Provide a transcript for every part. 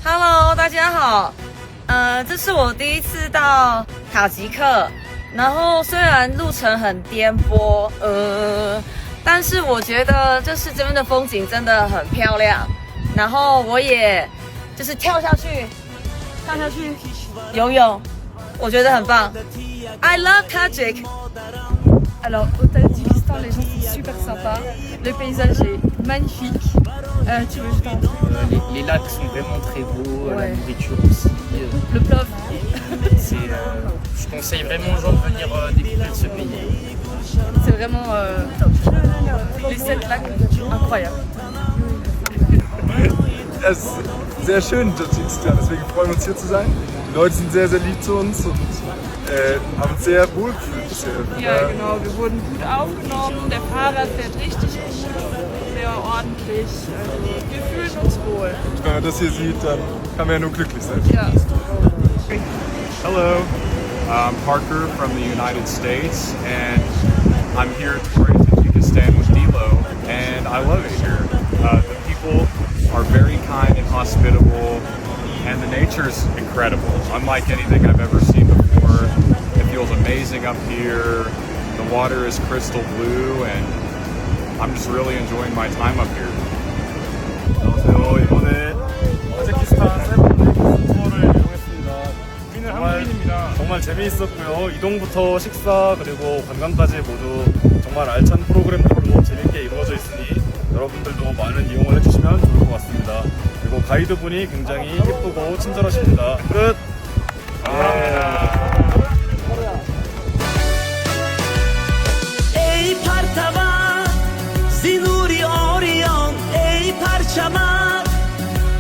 Hello，大家好。这是我第一次到塔吉克，然后虽然路程很颠簸，但是我觉得就是这边的风景真的很漂亮。然后我也就是跳下去，跳下去游泳，我觉得很棒。I love Tajik。 Alors, au Tadjikistan, les gens sont super sympas. Le paysage est magnifique. Tu veux juste un truc? Les lacs sont vraiment très beaux, la nourriture aussi. Le plov. Je conseille vraiment aux gens de venir découvrir ce pays. C'est vraiment top. Les sept lacs, incroyable. Es ist sehr schön in Tadschikistan, deswegen freuen wir uns, hier zu sein. Die Leute sind sehr, sehr lieb zu uns und haben uns sehr wohl gefühlt bisher. Ja, genau. Wir wurden gut aufgenommen. Der Fahrer fährt richtig gut, sehr ordentlich. Also, wir fühlen uns wohl. Und wenn man das hier sieht, dann kann man ja nur glücklich sein. Ja. Hello, I'm Parker from the United States, and I'm here touring Tajikistan with Dilo, and I love it here. The people are very kind and hospitable, and the nature's incredible, unlike anything I've ever seen before. It feels amazing up here. The water is crystal blue, and I'm just really enjoying my time up here. 안녕하세요. 이번에 타지키스탄 Seven Lakes 투어를 이용했습니다. 우리는 정말, 한국인입니다. 정말 재미있었고요. 이동부터 식사 그리고 관광까지 모두 정말 알찬 프로그램들로 재밌게 이루어져 있으니 여러분들도 많은 이용을 해주시면 좋을 것 같습니다. 그리고 가이드분이 굉장히 예쁘고 친절하십니다. 끝! 감사합니다. Эй партават зи нури ориён, эй парчамат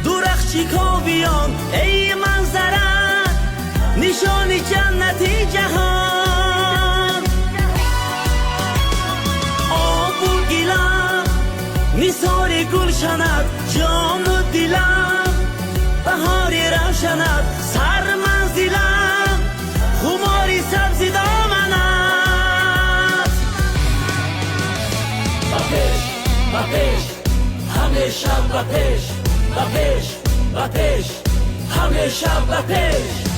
дурахши ковиён, эй манзара нишони ҷаннати ҷаҳон, обу гилам нисори гулшанат, ҷону дилам баҳори равшанат, сарманзилам хумори сабзи доманат. Ба пеш, ба пеш, ҳамеша ба пеш, ба пеш, ба пеш, ҳамеша ба пеш.